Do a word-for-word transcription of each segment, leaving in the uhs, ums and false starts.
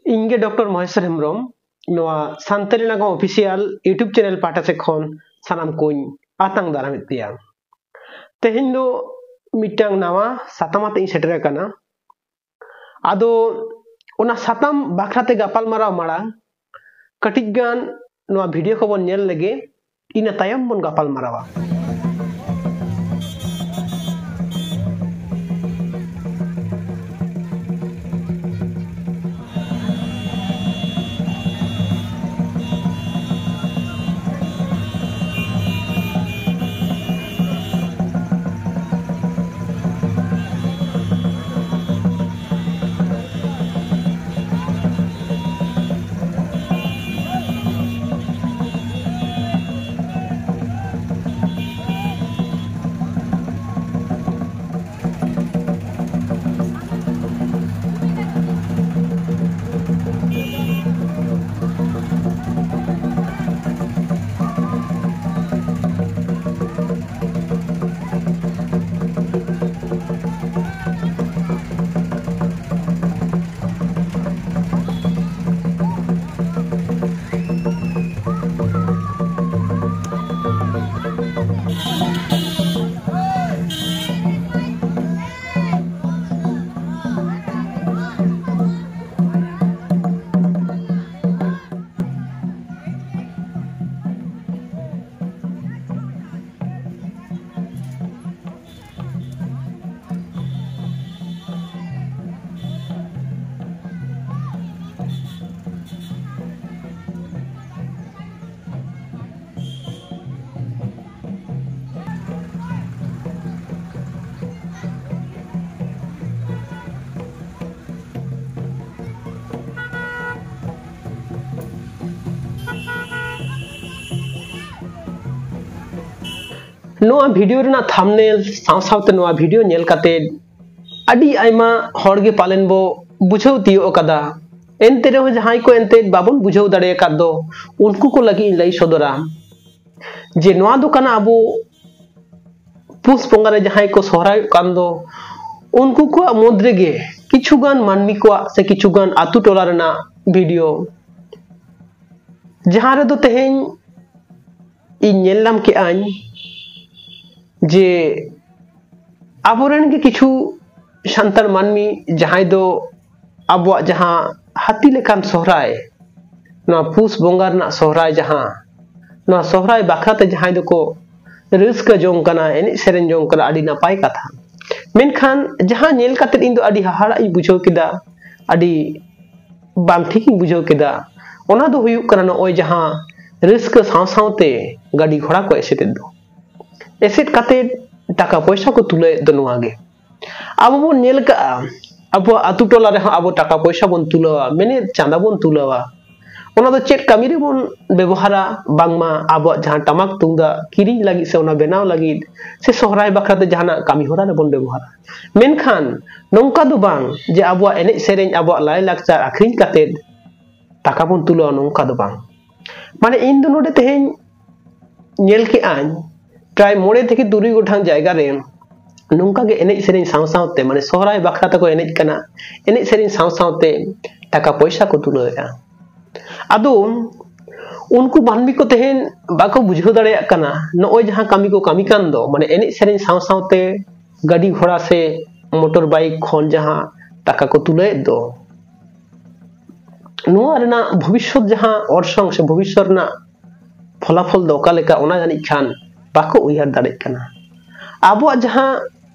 ᱤᱧ ᱜᱮ ᱰᱚᱠᱴᱚᱨ ᱢᱚᱦᱮᱥᱣᱚᱨ ᱦᱮᱢᱵᱨᱚᱢ, ᱱᱚᱣᱟ ᱥᱟᱱᱛᱟᱲᱤ ᱱᱟᱜᱟᱢ ᱚᱯᱷᱤᱥᱤᱭᱟᱞ YouTube ᱪᱮᱱᱮᱞ ᱯᱟᱦᱴᱟ ᱥᱮᱫ ᱠᱷᱚᱱ ᱥᱟᱱᱟᱢ ᱠᱚᱧ ᱟᱛᱟᱝ ᱫᱟᱨᱟᱢᱮᱫ ᱯᱮᱭᱟ᱾ ᱛᱮᱦᱮᱧ ᱫᱚ ᱢᱤᱫᱴᱟᱝ ᱱᱟᱣᱟ ᱥᱟᱛᱟᱢ ᱟᱛᱮ ᱤᱧ ᱥᱮᱴᱮᱨ ᱟᱠᱟᱱᱟ᱾ ᱟᱫᱚ ᱚᱱᱟ ᱥᱟᱛᱟᱢ ᱵᱟᱠᱷᱨᱟ ᱛᱮ ᱜᱟᱯᱟᱞ ᱢᱟᱨᱟᱣ ᱢᱟᱲᱟᱝ ᱠᱟᱹᱴᱤᱡ ᱜᱟᱱ ᱱᱚᱣᱟ ᱵᱷᱤᱰᱤᱭᱳ ᱠᱚᱵᱚᱱ ᱧᱮᱞ ᱞᱮᱜᱮ, ᱤᱱᱟᱹ ᱛᱟᱭᱚᱢ ᱵᱚᱱ ᱜᱟᱯᱟᱞ ᱢᱟᱨᱟᱣᱟ᱾ ᱱᱚᱣᱟ ᱵᱷᱤᱰᱤᱭᱳ ᱨᱮᱱᱟᱜ ᱛᱷᱟᱢᱵᱱᱮᱞ ᱥᱟᱶ ᱥᱟᱶᱛᱮ ᱱᱚᱣᱟ ᱵᱷᱤᱰᱤᱭᱳ ᱧᱮᱞ ᱠᱟᱛᱮ ᱟᱹᱰᱤ ᱟᱭᱢᱟ ᱦᱚᱲ ᱜᱮ ᱯᱟᱞᱮᱱ ᱵᱚ ᱵᱩᱡᱷᱟᱹᱣ ᱛᱤᱭᱳᱜ ᱟᱠᱟᱫᱟ᱾ ᱮᱱᱛᱮ ᱨᱮᱦᱚᱸ ᱡᱟᱦᱟᱸᱭ ᱠᱚ ᱮᱱᱛᱮ ᱵᱟᱵᱚᱱ ᱵᱩᱡᱷᱟᱹᱣ ᱫᱟᱲᱮ ᱟᱠᱟᱫ ᱫᱚ, ᱩᱱᱠᱩ ᱠᱚ ᱞᱟᱹᱜᱤᱫ ᱤᱧ ᱞᱟᱹᱭ ᱥᱚᱫᱚᱨᱟ ᱡᱮ ᱱᱚᱣᱟ ᱫᱚ ᱠᱟᱱᱟ ᱟᱵᱚ ᱯᱩᱥ ᱵᱚᱸᱜᱟ ᱨᱮ ᱡᱟᱦᱟᱸᱭ ᱠᱚ ᱥᱚᱦᱨᱟᱭᱚᱜ ᱠᱟᱱ ᱫᱚ, ᱩᱱᱠᱩ ᱠᱚᱣᱟᱜ ᱢᱩᱫᱽ ᱨᱮᱜᱮ ᱠᱤᱪᱷᱩᱜᱟᱱ ᱢᱟᱹᱱᱢᱤ ᱠᱚᱣᱟᱜ ᱥᱮ ᱠᱤᱪᱷᱩᱜᱟᱱ ᱟᱛᱳ ᱴᱚᱞᱟ ᱨᱮᱱᱟᱜ ᱵᱷᱤᱰᱤᱭᱳ, ᱡᱟᱦᱟᱸ ᱨᱮᱫᱚ ᱛᱮᱦᱮᱧ ᱤᱧ ᱧᱮᱞ ᱧᱟᱢ ᱠᱮᱜᱼᱟᱹᱧ ᱡᱮ ᱟᱵᱚᱨᱮᱱ ᱜᱮ ᱠᱤᱪᱷᱩ ᱥᱟᱱᱛᱟᱲ ᱢᱟᱹᱱᱢᱤ, ᱡᱟᱦᱟᱸᱭ ᱫᱚ ᱟᱵᱚᱣᱟᱜ ᱡᱟᱦᱟᱸ ᱦᱟᱹᱛᱤ ᱞᱮᱠᱟᱱ ᱥᱚᱦᱨᱟᱭ, ᱱᱚᱣᱟ ᱯᱩᱥ ᱵᱚᱸᱜᱟ ᱨᱮᱱᱟᱜ ᱥᱚᱦᱨᱟᱭ, ᱡᱟᱦᱟᱸ ᱱᱚᱣᱟ ᱥᱚᱦᱨᱟᱭ ᱵᱟᱠᱷᱨᱟ ᱛᱮ ᱡᱟᱦᱟᱸᱭ ᱫᱚᱠᱚ ᱨᱟᱹᱥᱠᱟᱹ ᱡᱚᱝ ᱠᱟᱱᱟ, ᱮᱱᱮᱡ ᱥᱮᱨᱮᱧ ᱡᱚᱝ ᱠᱟᱱᱟ, ᱟᱹᱰᱤ ᱱᱟᱯᱟᱭ ᱠᱟᱛᱷᱟ᱾ ᱢᱮᱱᱠᱷᱟᱱ ᱡᱟᱦᱟᱸ ᱧᱮᱞ ᱠᱟᱛᱮᱫ ᱤᱧ ᱫᱚ ᱟᱹᱰᱤ ᱦᱟᱦᱟᱲᱟᱜ ᱤᱧ ᱵᱩᱡᱷᱟᱹᱣ ᱠᱮᱫᱟ, ᱟᱹᱰᱤ ᱵᱟᱝ ᱴᱷᱤᱠ ᱤᱧ ᱵᱩᱡᱷᱟᱹᱣ ᱠᱮᱫᱟ, ᱚᱱᱟ ᱫᱚ ᱦᱩᱭᱩᱜ ᱠᱟᱱᱟ ᱱᱚᱜᱼᱚᱭ ᱡᱟᱦᱟᱸ ᱨᱟᱹᱥᱠᱟᱹ ᱥᱟᱶ ᱥᱟᱶᱛᱮ ᱜᱟᱹᱰᱤ ᱜᱷᱚᱲᱟ ᱠᱚ ᱮᱥᱮᱫᱮᱫ ᱫᱚ᱾ ᱮᱥᱮᱫ ᱠᱟᱛᱮᱫ ᱴᱟᱠᱟ ᱯᱚᱭᱥᱟ ᱠᱚ ᱛᱩᱞᱟᱹᱣᱮᱫ ᱫᱚ ᱱᱚᱣᱟ ᱜᱮ᱾ ᱟᱵᱚ ᱵᱚᱱ ᱧᱮᱞ ᱠᱟᱜᱼᱟ, ᱟᱵᱚᱣᱟᱜ ᱟᱛᱳ ᱴᱚᱞᱟ ᱨᱮᱦᱚᱸ ᱟᱵᱚ ᱴᱟᱠᱟ ᱯᱚᱭᱥᱟ ᱵᱚᱱ ᱛᱩᱞᱟᱹᱣᱟ, ᱢᱮᱱᱮᱫ ᱪᱟᱸᱫᱟ ᱵᱚᱱ ᱛᱩᱞᱟᱹᱣᱟ᱾ ᱚᱱᱟ ᱫᱚ ᱪᱮᱫ ᱠᱟᱹᱢᱤ ᱨᱮᱵᱚᱱ ᱵᱮᱵᱚᱦᱟᱨᱟ? ᱵᱟᱝᱢᱟ ᱟᱵᱚᱣᱟᱜ ᱡᱟᱦᱟᱸ ᱴᱟᱢᱟᱠ ᱛᱩᱢᱫᱟᱜ ᱠᱤᱨᱤᱧ ᱞᱟᱹᱜᱤᱫ ᱥᱮ ᱚᱱᱟ ᱵᱮᱱᱟᱣ ᱞᱟᱹᱜᱤᱫ ᱥᱮ ᱥᱚᱦᱨᱟᱭ ᱵᱟᱠᱷᱨᱟ ᱛᱮ ᱡᱟᱦᱟᱱᱟᱜ ᱠᱟᱹᱢᱤ ᱦᱚᱨᱟ ᱨᱮᱵᱚᱱ ᱵᱮᱵᱚᱦᱟᱨᱟ᱾ ᱢᱮᱱᱠᱷᱟᱱ ᱱᱚᱝᱠᱟ ᱫᱚ ᱵᱟᱝ ᱡᱮ ᱟᱵᱚᱣᱟᱜ ᱮᱱᱮᱡ ᱥᱮᱨᱮᱧ, ᱟᱵᱚᱣᱟᱜ ᱞᱟᱭᱼᱞᱟᱠᱪᱟᱨ ᱟᱹᱠᱷᱨᱤᱧ ᱠᱟᱛᱮᱫ ᱴᱟᱠᱟ ᱵᱚᱱ ᱛᱩᱞᱟᱹᱣᱟ, ᱱᱚᱝᱠᱟ ᱫᱚ ᱵᱟᱝ᱾ ᱢᱟᱱᱮ ᱤᱧ ᱫᱚ ᱱᱚᱰᱮ ᱛᱮᱦᱮᱧ ᱧᱮᱞ ᱠᱮᱜᱼᱟᱹᱧ, ᱯᱨᱟᱭ ᱢᱚᱬᱮ ᱛᱷᱮᱠᱮ ᱛᱩᱨᱩᱭ ᱜᱚᱴᱟᱝ ᱡᱟᱭᱜᱟ ᱨᱮ ᱱᱚᱝᱠᱟ ᱜᱮ ᱮᱱᱮᱡ ᱥᱮᱨᱮᱧ ᱥᱟᱶ ᱥᱟᱶᱛᱮ, ᱢᱟᱱᱮ ᱥᱚᱦᱨᱟᱭ ᱵᱟᱠᱷᱨᱟ ᱛᱮᱠᱚ ᱮᱱᱮᱡ ᱠᱟᱱᱟ, ᱮᱱᱮᱡ ᱥᱮᱨᱮᱧ ᱥᱟᱶ ᱥᱟᱶᱛᱮ ᱴᱟᱠᱟ ᱯᱚᱭᱥᱟ ᱠᱚ ᱛᱩᱞᱟᱹᱣᱮᱫᱼᱟ᱾ ᱟᱫᱚ ᱩᱱᱠᱩ ᱢᱟᱹᱱᱢᱤ ᱠᱚ ᱛᱮᱦᱮᱧ ᱵᱟᱠᱚ ᱵᱩᱡᱷᱟᱹᱣ ᱫᱟᱲᱮᱭᱟᱜ ᱠᱟᱱᱟ, ᱱᱚᱜᱼᱚᱭ ᱡᱟᱦᱟᱸ ᱠᱟᱹᱢᱤ ᱠᱚ ᱠᱟᱹᱢᱤ ᱠᱟᱱ ᱫᱚ, ᱢᱟᱱᱮ ᱮᱱᱮᱡ ᱥᱮᱨᱮᱧ ᱥᱟᱶ ᱥᱟᱶᱛᱮ ᱜᱟᱹᱰᱤ ᱜᱷᱚᱲᱟ ᱥᱮ ᱢᱚᱴᱚᱨ ᱵᱟᱭᱤᱠ ᱠᱷᱚᱱ ᱡᱟᱦᱟᱸ ᱴᱟᱠᱟ ᱠᱚ ᱛᱩᱞᱟᱹᱣᱮᱫ ᱫᱚ, ᱱᱚᱣᱟ ᱨᱮᱱᱟᱜ ᱵᱷᱚᱵᱤᱥᱥᱚᱛ ᱡᱟᱦᱟᱸ ᱚᱨᱥᱚᱝ ᱥᱮ ᱵᱷᱚᱵᱤᱥᱥᱚᱛ ᱨᱮᱱᱟᱜ ᱯᱷᱚᱞᱟᱯᱷᱚᱞ ᱫᱚ ᱚᱠᱟ ᱞᱮᱠᱟ, ᱚᱱᱟ ᱡᱟᱹᱱᱤᱡ ᱠᱷᱟᱱ ᱵᱟᱠᱚ ᱩᱭᱦᱟᱹᱨ ᱫᱟᱲᱮᱭᱟᱜ ᱠᱟᱱᱟ᱾ ᱟᱵᱚᱣᱟᱜ ᱡᱟᱦᱟᱸ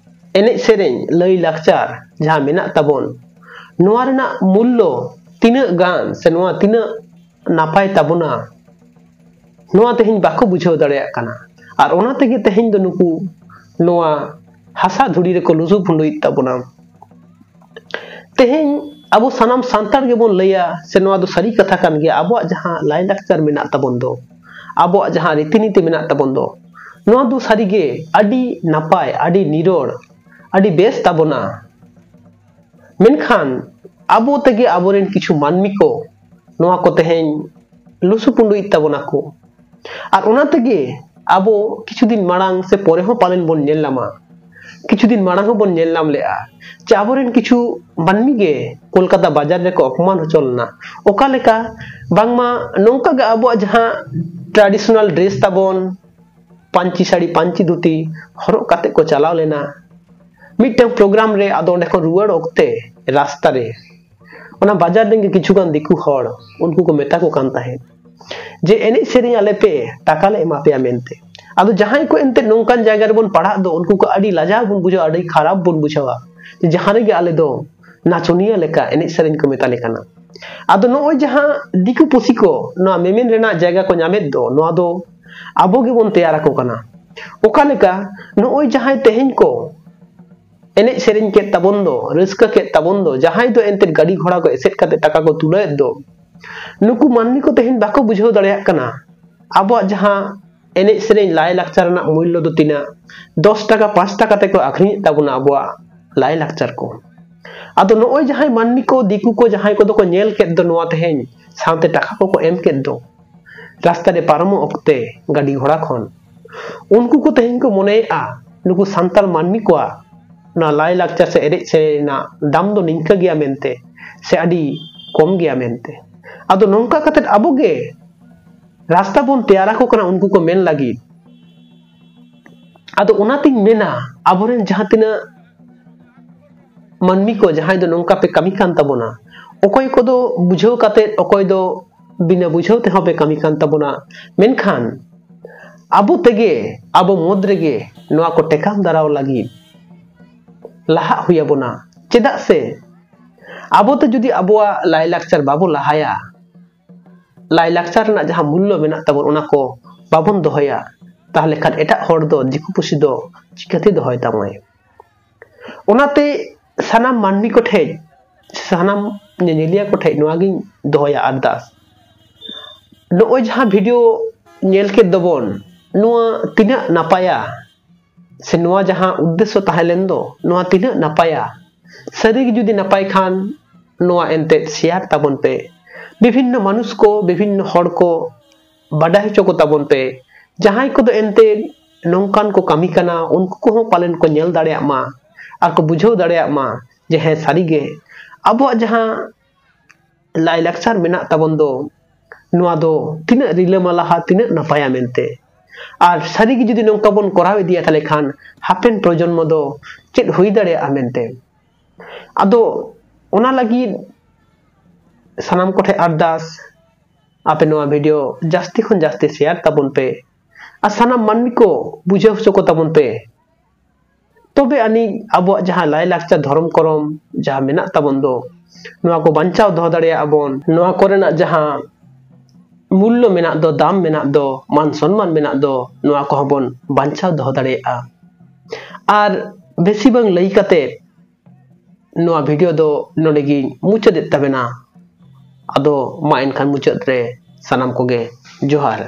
ᱮᱱᱮᱡ ᱥᱮᱨᱮᱧ, ᱞᱟᱹᱭ ᱞᱟᱠᱪᱟᱨ ᱡᱟᱦᱟᱸ ᱢᱮᱱᱟᱜ ᱛᱟᱵᱚᱱ, ᱱᱚᱣᱟ ᱨᱮᱱᱟᱜ ᱢᱩᱞᱞᱚ ᱛᱤᱱᱟᱹᱜ ᱜᱟᱱ ᱥᱮ ᱱᱚᱣᱟ ᱛᱤᱱᱟᱹᱜ ᱱᱟᱯᱟᱭ ᱛᱟᱵᱚᱱᱟ, ᱱᱚᱣᱟ ᱛᱮᱦᱮᱧ ᱵᱟᱠᱚ ᱵᱩᱡᱷᱟᱹᱣ ᱫᱟᱲᱮᱭᱟᱜ ᱠᱟᱱᱟ᱾ ᱟᱨ ᱚᱱᱟ ᱛᱮᱜᱮ ᱛᱮᱦᱮᱧ ᱫᱚ ᱱᱩᱠᱩ ᱱᱚᱣᱟ ᱦᱟᱥᱟ ᱫᱷᱩᱲᱤ ᱨᱮᱠᱚ ᱞᱩᱥᱩ ᱯᱷᱩᱸᱰᱩᱭᱮᱫ ᱛᱟᱵᱚᱱᱟ᱾ ᱛᱮᱦᱮᱧ ᱟᱵᱚ ᱥᱟᱱᱟᱢ ᱥᱟᱱᱛᱟᱲ ᱜᱮᱵᱚᱱ ᱞᱟᱹᱭᱟ, ᱥᱮ ᱱᱚᱣᱟ ᱫᱚ ᱥᱟᱹᱨᱤ ᱠᱟᱛᱷᱟ ᱠᱟᱱ ᱜᱮᱭᱟ, ᱟᱵᱚᱣᱟᱜ ᱡᱟᱦᱟᱸ ᱞᱟᱭᱼᱞᱟᱠᱪᱟᱨ ᱢᱮᱱᱟᱜ ᱛᱟᱵᱚᱱ ᱫᱚ, ᱟᱵᱚᱣᱟᱜ ᱡᱟᱦᱟᱸ ᱨᱤᱛᱤ ᱱᱤᱛᱤ ᱢᱮᱱᱟᱜ ᱛᱟᱵᱚᱱ ᱫᱚ, ᱱᱚᱣᱟ ᱫᱚ ᱥᱟᱹᱨᱤᱜᱮ ᱟᱹᱰᱤ ᱱᱟᱯᱟᱭ, ᱟᱹᱰᱤ ᱱᱤᱨᱚᱲ, ᱟᱹᱰᱤ ᱵᱮᱥ ᱛᱟᱵᱚᱱᱟ᱾ ᱢᱮᱱᱠᱷᱟᱱ ᱟᱵᱚ ᱛᱮᱜᱮ ᱟᱵᱚᱨᱮᱱ ᱠᱤᱪᱷᱩ ᱢᱟᱹᱱᱢᱤ ᱠᱚ ᱱᱚᱣᱟ ᱠᱚ ᱛᱮᱦᱮᱧ ᱞᱩᱥᱩ ᱯᱩᱸᱰᱩᱭᱮᱫ ᱛᱟᱵᱚᱱᱟ ᱠᱚ᱾ ᱟᱨ ᱚᱱᱟ ᱛᱮᱜᱮ ᱟᱵᱚ ᱠᱤᱪᱷᱩ ᱫᱤᱱ ᱢᱟᱲᱟᱝ ᱥᱮ ᱯᱚᱨᱮ ᱦᱚᱸ ᱯᱟᱞᱮᱱ ᱵᱚᱱ ᱧᱮᱞ ᱧᱟᱢᱟ, ᱠᱤᱪᱷᱩ ᱫᱤᱱ ᱢᱟᱲᱟᱝ ᱦᱚᱸᱵᱚᱱ ᱧᱮᱞ ᱧᱟᱢ ᱞᱮᱫᱼᱟ ᱡᱮ ᱟᱵᱚᱨᱮᱱ ᱠᱤᱪᱷᱩ ᱢᱟᱹᱱᱢᱤ ᱜᱮ ᱠᱳᱞᱠᱟᱛᱟ ᱵᱟᱡᱟᱨ ᱨᱮᱠᱚ ᱚᱯᱚᱢᱟᱱ ᱦᱚᱪᱚ ᱞᱮᱱᱟ᱾ ᱚᱠᱟ ᱞᱮᱠᱟ? ᱵᱟᱝᱢᱟ ᱱᱚᱝᱠᱟ ᱜᱮ ᱟᱵᱚᱣᱟᱜ ᱡᱟᱦᱟᱸ traditional dress ᱛᱟᱵᱚᱱ, ᱯᱟᱹᱧᱪᱤ ᱥᱟᱹᱲᱤ, ᱯᱟᱹᱧᱪᱤ ᱫᱷᱩᱛᱤ ᱦᱚᱨᱚᱜ ᱠᱟᱛᱮ ᱠᱚ ᱪᱟᱞᱟᱣ ᱞᱮᱱᱟ ᱢᱤᱫᱴᱟᱝ program ᱨᱮ᱾ ᱟᱫᱚ ᱚᱸᱰᱮ ᱠᱷᱚᱱ ᱨᱩᱣᱟᱹᱲ ᱚᱠᱛᱮ ᱨᱟᱥᱛᱟ ᱨᱮ ᱚᱱᱟ ᱵᱟᱡᱟᱨ ᱨᱮᱱ ᱜᱮ ᱠᱤᱪᱷᱩ ᱜᱟᱱ ᱫᱤᱠᱩ ᱦᱚᱲ ᱩᱱᱠᱩ ᱠᱚ ᱢᱮᱛᱟ ᱠᱚ ᱠᱟᱱ ᱛᱟᱦᱮᱸᱫ ᱡᱮ, "ᱮᱱᱮᱡ ᱥᱮᱨᱮᱧ ᱟᱞᱮ ᱯᱮ, ᱴᱟᱠᱟ ᱞᱮ ᱮᱢᱟ ᱯᱮᱭᱟ" ᱢᱮᱱᱛᱮ᱾ ᱟᱫᱚ ᱡᱟᱦᱟᱸᱭ ᱠᱚ ᱮᱱᱛᱮᱫ ᱱᱚᱝᱠᱟᱱ ᱡᱟᱭᱜᱟ ᱨᱮᱵᱚᱱ ᱯᱟᱲᱦᱟᱜ ᱫᱚ, ᱩᱱᱠᱩ ᱠᱚ ᱟᱹᱰᱤ ᱞᱟᱡᱟᱣ ᱵᱚᱱ ᱵᱩᱡᱷᱟᱹᱣᱟ, ᱟᱹᱰᱤ ᱠᱷᱟᱨᱟᱯ ᱵᱚᱱ ᱵᱩᱡᱷᱟᱹᱣᱟ ᱡᱮ ᱡᱟᱦᱟᱸ ᱨᱮᱜᱮ ᱟᱞᱮ ᱫᱚ ᱱᱟᱪᱚᱱᱤᱭᱟᱹ ᱞᱮᱠᱟ ᱮᱱᱮᱡ ᱥᱮᱨᱮᱧ ᱠᱚ ᱢᱮᱛᱟ ᱞᱮ ᱠᱟᱱᱟ᱾ ᱟᱫᱚ ᱱᱚᱜᱼᱚᱭ ᱡᱟᱦᱟᱸ ᱫᱤᱠᱩ ᱯᱩᱥᱤ ᱠᱚ ᱱᱚᱣᱟ ᱢᱮᱢᱮᱱ ᱨᱮᱱᱟᱜ ᱡᱟᱭᱜᱟ ᱠᱚ ᱧᱟᱢᱮᱫ ᱫᱚ, ᱱᱚᱣᱟ ᱫᱚ ᱟᱵᱚ ᱜᱮᱵᱚᱱ ᱛᱮᱭᱟᱨ ᱟᱠᱚ ᱠᱟᱱᱟ᱾ ᱚᱠᱟ ᱞᱮᱠᱟ? ᱱᱚᱜᱼᱚᱭ ᱡᱟᱦᱟᱸᱭ ᱛᱮᱦᱮᱧ ᱠᱚ ᱮᱱᱮᱡ ᱥᱮᱨᱮᱧ ᱠᱮᱫ ᱛᱟᱵᱚᱱ ᱫᱚ, ᱨᱟᱹᱥᱠᱟᱹ ᱠᱮᱫ ᱛᱟᱵᱚᱱ ᱫᱚ, ᱡᱟᱦᱟᱸᱭ ᱫᱚ ᱮᱱᱛᱮᱫ ᱜᱟᱹᱰᱤ ᱜᱷᱚᱲᱟ ᱠᱚ ᱮᱥᱮᱫ ᱠᱟᱛᱮ ᱴᱟᱠᱟ ᱠᱚ ᱛᱩᱞᱟᱹᱣᱮᱫ ᱫᱚ, ᱱᱩᱠᱩ ᱢᱟᱹᱱᱢᱤ ᱠᱚ ᱛᱮᱦᱮᱧ ᱵᱟᱠᱚ ᱵᱩᱡᱷᱟᱹᱣ ᱫᱟᱲᱮᱭᱟᱜ ᱠᱟᱱᱟ ᱟᱵᱚᱣᱟᱜ ᱡᱟᱦᱟᱸ ᱮᱱᱮᱡ ᱥᱮᱨᱮᱧ ᱞᱟᱭ ᱞᱟᱠᱪᱟᱨ ᱨᱮᱱᱟᱜ ᱢᱩᱞᱞᱚ ᱫᱚ ᱛᱤᱱᱟᱹᱜ᱾ ᱫᱚᱥ ᱴᱟᱠᱟ, ᱯᱟᱸᱪ ᱴᱟᱠᱟ ᱛᱮᱠᱚ ᱟᱠᱷᱨᱤᱧᱮᱫ ᱛᱟᱵᱚᱱᱟ ᱟᱵᱚᱣᱟᱜ ᱞᱟᱭ ᱞᱟᱠᱪᱟᱨ ᱠᱚ᱾ ᱟᱫᱚ ᱱᱚᱜᱼᱚᱭ ᱡᱟᱦᱟᱸᱭ ᱢᱟᱹᱱᱢᱤ ᱠᱚ, ᱫᱤᱠᱩ ᱠᱚ, ᱡᱟᱦᱟᱸᱭ ᱠᱚᱫᱚ ᱠᱚ ᱧᱮᱞ ᱠᱮᱫ ᱫᱚ ᱱᱚᱣᱟ ᱛᱮᱦᱮᱧ, ᱥᱟᱶᱛᱮ ᱴᱟᱠᱟ ᱠᱚᱠᱚ ᱮᱢ ᱠᱮᱫ ᱫᱚ, ᱨᱟᱥᱛᱟ ᱨᱮ ᱯᱟᱨᱚᱢᱚᱜ ᱚᱠᱛᱮ ᱜᱟᱹᱰᱤ ᱜᱷᱚᱲᱟ ᱠᱷᱚᱱ, ᱩᱱᱠᱩ ᱠᱚ ᱛᱮᱦᱮᱧ ᱠᱚ ᱢᱚᱱᱮᱭᱮᱫᱼᱟ ᱱᱩᱠᱩ ᱥᱟᱱᱛᱟᱲ ᱢᱟᱹᱱᱢᱤ ᱠᱚᱣᱟᱜ ᱚᱱᱟ ᱞᱟᱭ ᱞᱟᱠᱪᱟᱨ ᱥᱮ ᱮᱱᱮᱡ ᱥᱮᱨᱮᱧ ᱨᱮᱱᱟᱜ ᱫᱟᱢ ᱫᱚ ᱱᱤᱝᱠᱟᱹ ᱜᱮᱭᱟ ᱢᱮᱱᱛᱮ, ᱥᱮ ᱟᱹᱰᱤ ᱠᱚᱢ ᱜᱮᱭᱟ ᱢᱮᱱᱛᱮ᱾ ᱟᱫᱚ ᱱᱚᱝᱠᱟ ᱠᱟᱛᱮᱫ ᱟᱵᱚ ᱜᱮ ᱨᱟᱥᱛᱟ ᱵᱚᱱ ᱛᱮᱭᱟᱨ ᱟᱠᱚ ᱠᱟᱱᱟ ᱩᱱᱠᱩ ᱠᱚ ᱢᱮᱱ ᱞᱟᱹᱜᱤᱫ᱾ ᱟᱫᱚ ᱚᱱᱟᱛᱤᱧ ᱢᱮᱱᱟ, ᱟᱵᱚᱨᱮᱱ ᱡᱟᱦᱟᱸ ᱛᱤᱱᱟᱹᱜ ᱢᱟᱹᱱᱢᱤ ᱠᱚ ᱡᱟᱦᱟᱸᱭ ᱫᱚ ᱱᱚᱝᱠᱟ ᱯᱮ ᱠᱟᱹᱢᱤ ᱠᱟᱱ ᱛᱟᱵᱚᱱᱟ, ᱚᱠᱚᱭ ᱠᱚᱫᱚ ᱵᱩᱡᱷᱟᱹᱣ ᱠᱟᱛᱮᱫ, ᱚᱠᱚᱭ ᱫᱚ ᱵᱤᱱᱟᱹ ᱵᱩᱡᱷᱟᱹᱣ ᱛᱮᱦᱚᱸ ᱯᱮ ᱠᱟᱹᱢᱤ ᱠᱟᱱ ᱛᱟᱵᱚᱱᱟ, ᱢᱮᱱᱠᱷᱟᱱ ᱟᱵᱚ ᱛᱮᱜᱮ, ᱟᱵᱚ ᱢᱩᱫᱽ ᱨᱮᱜᱮ ᱱᱚᱣᱟ ᱠᱚ ᱴᱮᱠᱟᱣ ᱫᱟᱨᱟᱣ ᱞᱟᱹᱜᱤᱫ ᱞᱟᱦᱟᱜ ᱦᱩᱭ ᱟᱵᱚᱱᱟ᱾ ᱪᱮᱫᱟᱜ ᱥᱮ ᱟᱵᱚ ᱛᱮ ᱡᱩᱫᱤ ᱟᱵᱚᱣᱟᱜ ᱞᱟᱭᱼᱞᱟᱠᱪᱟᱨ ᱵᱟᱵᱚ ᱞᱟᱦᱟᱭᱟ, ᱞᱟᱭᱼᱞᱟᱠᱪᱟᱨ ᱨᱮᱱᱟᱜ ᱡᱟᱦᱟᱸ ᱢᱩᱞᱞᱚ ᱢᱮᱱᱟᱜ ᱛᱟᱵᱚᱱ, ᱚᱱᱟ ᱠᱚ ᱵᱟᱵᱚᱱ ᱫᱚᱦᱚᱭᱟ, ᱛᱟᱦᱚᱞᱮ ᱠᱷᱟᱱ ᱮᱴᱟᱜ ᱦᱚᱲ ᱫᱚ, ᱫᱤᱠᱩ ᱯᱩᱥᱤ ᱫᱚ ᱪᱤᱠᱟᱹᱛᱮ ᱫᱚᱦᱚᱭ ᱛᱟᱢᱟᱭ? ᱚᱱᱟᱛᱮ ᱥᱟᱱᱟᱢ ᱢᱟᱹᱱᱢᱤ ᱠᱚᱴᱷᱮᱡ, ᱥᱟᱱᱟᱢ ᱧᱮᱧᱮᱞᱤᱭᱟᱹ ᱠᱚᱴᱷᱮᱡ ᱱᱚᱣᱟᱜᱤᱧ ᱫᱚᱦᱚᱭᱟ ᱟᱨᱫᱟᱥ, ᱱᱚᱜᱼᱚᱭ ᱡᱟᱦᱟᱸ video ᱧᱮᱞ ᱠᱮᱫ ᱫᱚᱵᱚᱱ, ᱱᱚᱣᱟ ᱛᱤᱱᱟᱹᱜ ᱱᱟᱯᱟᱭᱟ, ᱥᱮ ᱱᱚᱣᱟ ᱡᱟᱦᱟᱸ ᱩᱫᱽᱫᱮᱥᱥᱚ ᱛᱟᱦᱮᱸ ᱞᱮᱱ ᱫᱚ, ᱱᱚᱣᱟ ᱛᱤᱱᱟᱹᱜ ᱱᱟᱯᱟᱭᱟ? ᱥᱟᱹᱨᱤᱜᱮ ᱡᱩᱫᱤ ᱱᱟᱯᱟᱭ ᱠᱷᱟᱱ, ᱱᱚᱣᱟ ᱮᱱᱛᱮᱫ share ᱛᱟᱵᱚᱱ ᱯᱮ᱾ ᱵᱤᱵᱷᱤᱱᱱᱚ ᱢᱟᱱᱩᱥ ᱠᱚ, ᱵᱤᱵᱷᱤᱱᱱᱚ ᱦᱚᱲ ᱠᱚ ᱵᱟᱰᱟᱭ ᱦᱚᱪᱚ ᱠᱚ ᱛᱟᱵᱚᱱ ᱯᱮ᱾ ᱡᱟᱦᱟᱸᱭ ᱠᱚᱫᱚ ᱮᱱᱛᱮᱫ ᱱᱚᱝᱠᱟᱱ ᱠᱚ ᱠᱟᱹᱢᱤ ᱠᱟᱱᱟ, ᱩᱱᱠᱩ ᱠᱚᱦᱚᱸ ᱯᱟᱞᱮᱱ ᱠᱚ ᱧᱮᱞ ᱫᱟᱲᱮᱭᱟᱜ ᱢᱟ ᱟᱨ ᱠᱚ ᱵᱩᱡᱷᱟᱹᱣ ᱫᱟᱲᱮᱭᱟᱜ ᱢᱟ ᱡᱮ ᱦᱮᱸ, ᱥᱟᱹᱨᱤᱜᱮ ᱟᱵᱚᱣᱟᱜ ᱡᱟᱦᱟᱸ ᱞᱟᱭᱼᱞᱟᱠᱪᱟᱨ ᱢᱮᱱᱟᱜ ᱛᱟᱵᱚᱱ ᱫᱚ, ᱱᱚᱣᱟ ᱫᱚ ᱛᱤᱱᱟᱹᱜ ᱨᱤᱞᱟᱹᱢᱟᱞᱟᱦᱟ, ᱛᱤᱱᱟᱹᱜ ᱱᱟᱯᱟᱭᱟ ᱢᱮᱱᱛᱮ᱾ ᱟᱨ ᱥᱟᱹᱨᱤᱜᱮ ᱡᱩᱫᱤ ᱱᱚᱝᱠᱟ ᱵᱚᱱ ᱠᱚᱨᱟᱣ ᱤᱫᱤᱭᱟ, ᱛᱟᱦᱞᱮ ᱠᱷᱟᱱ ᱦᱟᱯᱮᱱ ᱯᱨᱚᱡᱚᱱᱢᱚ ᱫᱚ ᱪᱮᱫ ᱦᱩᱭ ᱫᱟᱲᱮᱭᱟᱜᱼᱟ ᱢᱮᱱᱛᱮ᱾ ᱟᱫᱚ ᱚᱱᱟ ᱞᱟᱹᱜᱤᱫ ᱥᱟᱱᱟᱢ ᱠᱚᱴᱷᱮᱱ ᱟᱨᱫᱟᱥ, ᱟᱯᱮ ᱱᱚᱣᱟ ᱵᱷᱤᱰᱤᱭᱳ ᱡᱟᱹᱥᱛᱤ ᱠᱷᱚᱱ ᱡᱟᱹᱥᱛᱤ ᱥᱮᱭᱟᱨ ᱛᱟᱵᱚᱱ ᱯᱮ ᱟᱨ ᱥᱟᱱᱟᱢ ᱢᱟᱹᱱᱢᱤ ᱠᱚ ᱵᱩᱡᱷᱟᱹᱣ ᱦᱚᱪᱚ ᱠᱚ ᱛᱟᱵᱚᱱ ᱯᱮ᱾ ᱛᱚᱵᱮ ᱟᱹᱱᱤᱡ ᱟᱵᱚᱣᱟᱜ ᱡᱟᱦᱟᱸ ᱞᱟᱭᱼᱞᱟᱠᱪᱟᱨ, ᱫᱷᱚᱨᱚᱢ ᱠᱚᱨᱚᱢ ᱡᱟᱦᱟᱸ ᱢᱮᱱᱟᱜ ᱛᱟᱵᱚᱱ ᱫᱚ, ᱱᱚᱣᱟ ᱠᱚ ᱵᱟᱧᱪᱟᱣ ᱫᱚᱦᱚ ᱫᱟᱲᱮᱭᱟᱜᱼᱟ ᱵᱚᱱ᱾ ᱱᱚᱣᱟ ᱠᱚᱨᱮᱱᱟᱜ ᱡᱟᱦᱟᱸ ᱢᱩᱞᱞᱚ ᱢᱮᱱᱟᱜ ᱫᱚ, ᱫᱟᱢ ᱢᱮᱱᱟᱜ ᱫᱚ, ᱢᱟᱱ ᱥᱚᱱᱢᱟᱱ ᱢᱮᱱᱟᱜ ᱫᱚ, ᱱᱚᱣᱟ ᱠᱚᱦᱚᱸ ᱵᱚᱱ ᱵᱟᱧᱪᱟᱣ ᱫᱚᱦᱚ ᱫᱟᱲᱮᱭᱟᱜᱼᱟ᱾ ᱟᱨ ᱵᱮᱥᱤ ᱵᱟᱝ ᱞᱟᱹᱭ ᱠᱟᱛᱮ ᱱᱚᱣᱟ ᱵᱷᱤᱰᱤᱭᱳ ᱫᱚ ᱱᱚᱰᱮ ᱜᱤᱧ ᱢᱩᱪᱟᱹᱫᱮᱫ ᱛᱟᱵᱮᱱᱟ᱾ ᱟᱫᱚ ᱢᱟ ᱮᱱᱠᱷᱟᱱ ᱢᱩᱪᱟᱹᱫ ᱨᱮ ᱥᱟᱱᱟᱢ ᱠᱚᱜᱮ ᱡᱚᱦᱟᱨ᱾